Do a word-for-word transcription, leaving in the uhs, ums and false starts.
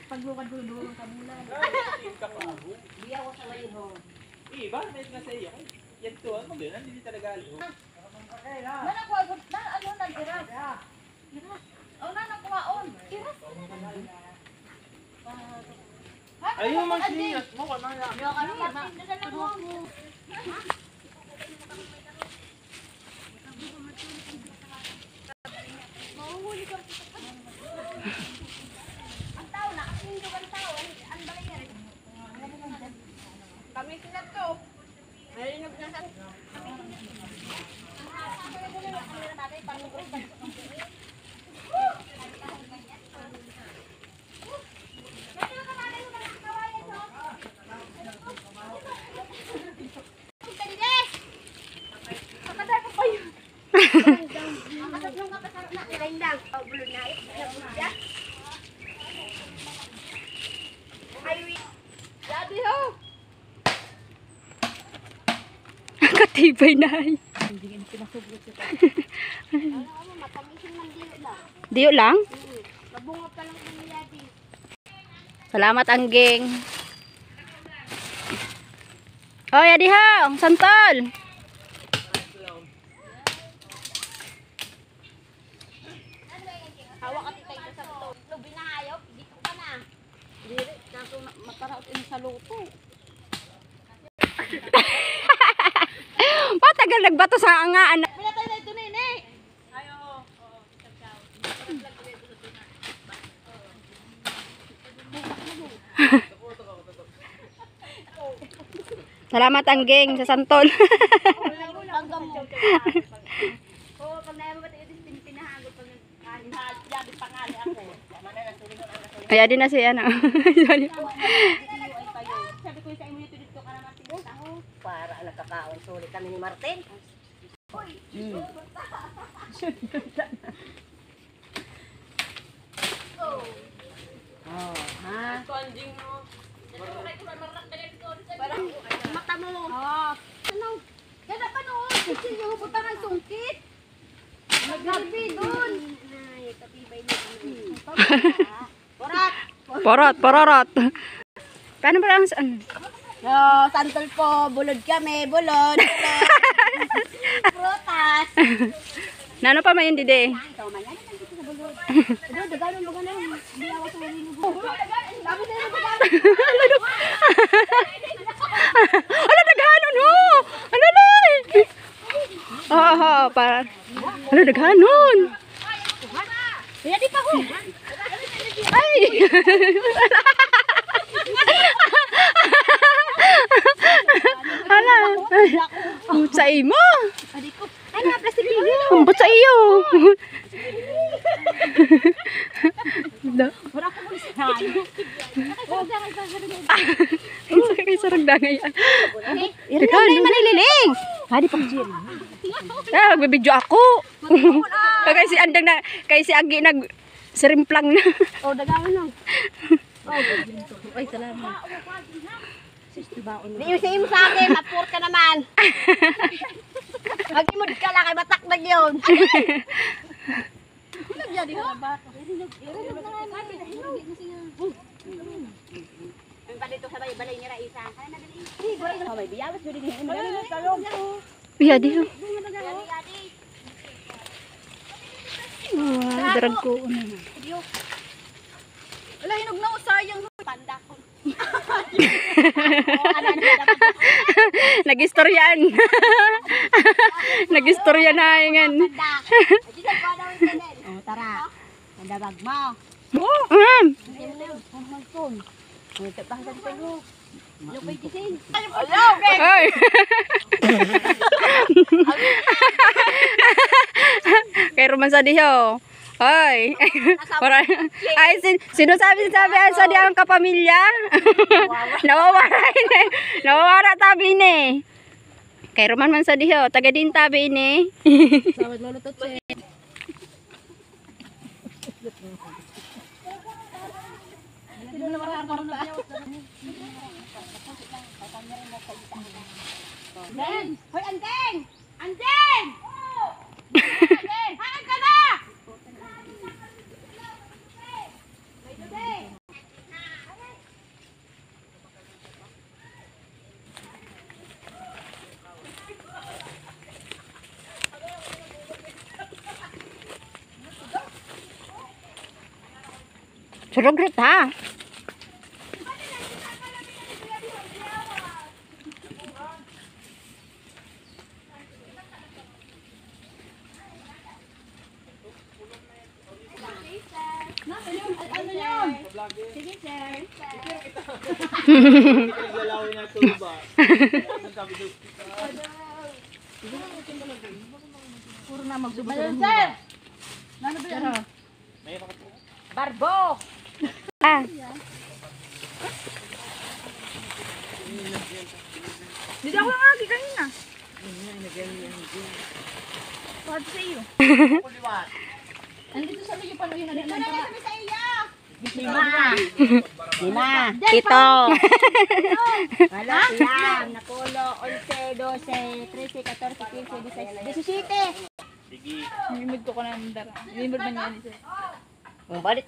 Paglugad-lugad ka muna. Hindi ako sa layo. Iba, may nasa iyo. Yan to, ano yun? Hindi talaga alam. Mana ko, na, ano, nag-iras? Iras. Oh, na, nakuha, on. Iras. Ayun, mas linyas mo, kung ano lang. Ano, ma-, ano, Katibay na ay. Diyo lang? Salamat, Angging. Oy, adi ho, ang santol. Hawak ka, titay ko sa to. Lubi na hayop, dito ka na. Diri, kaso na, mataraot ini sa luto. Matagal nagbato sa nga, anak. Pinatay na ito, nene. Ay, oo, oo. Salamat, Angging, sa santol. Ay, adi na si, ano. Sorry. Para nakakaon, sulit kami ni Martin. Hmm. Oh, ha? Parang mata mo. Oh. Ano? Ganda pa noon. Kasi yung butangan sungkit. Naglabi doon. Ay, katibay na. Porot! Porot, pororot. Paano ba ang, ano? Yo, santol po, bulod kami, bulod, bulod. Prutas. Nano pa mayon didi? Ay, ito man yan. Ano, daganon, daganon. Hindi ako sa huli. Tapos na yung daganon. Ala, daganon, ho! Ano na? Oo, oo, para. Ala, daganon. Kaya di pa ko. Ay! Hala. Sa imo. Ano, plastic yun? Ambot sa iyo. Da. Wala ko kung saan. Ang sakit sa ragdangay. Ikaw na yung malililing. Hadi pa, Jim. Ah, magbibidyo ako. Kay si Andang na, kay si Agi nag sirimplang na. Oh, dagawan na. Oh, ay, salamat. Di yung sa imo sa akin, mapur ka naman. Mag-imod ka lang, ay matakdag yun. Ano ba? Ang pa dito sa balay, balay ni Raisa. Oh, may biyawas, dito din. Iya, di ho. Yadi, yadi. Ah, darag ko, ano na. Ala, hinog na, oh, sayang. Panda ko. Nag-istoryan. Nag-istorya na, ingan. Panda. Oh, tara. Panda bag mo. Mm. Ano ba? Ano ba? Ay. Kay Roman sa diho. Ay. Para, ay, sin-, sino sabi, sabi, ay, sa di ang kapamilya? Nawawara ini. Nawawara tabi ini. Kay Roman man sa diho. Taga din tabi ini. Sawad lolo to, Che. Hoy, Anting! Anting! Anting! Haan ka na? May dude! Surugrot, ha? Ano yun? Sige, sir. Puro na magsusunod. Ayun, sir. Ano ba yan? Barbo! Ah. Dito ako nga, di kanina. What sa iyo? Nandito sa iyo, paano yun? Nandito na kami sa iyo. Lima. Lima. Pito. Walo, siyam, napulo, onse, dose, trese, katorse, kinse, disisais, disisiyete. Sige. Nimod ko ka na ng dara. Nimod man yan, sir. Ang balit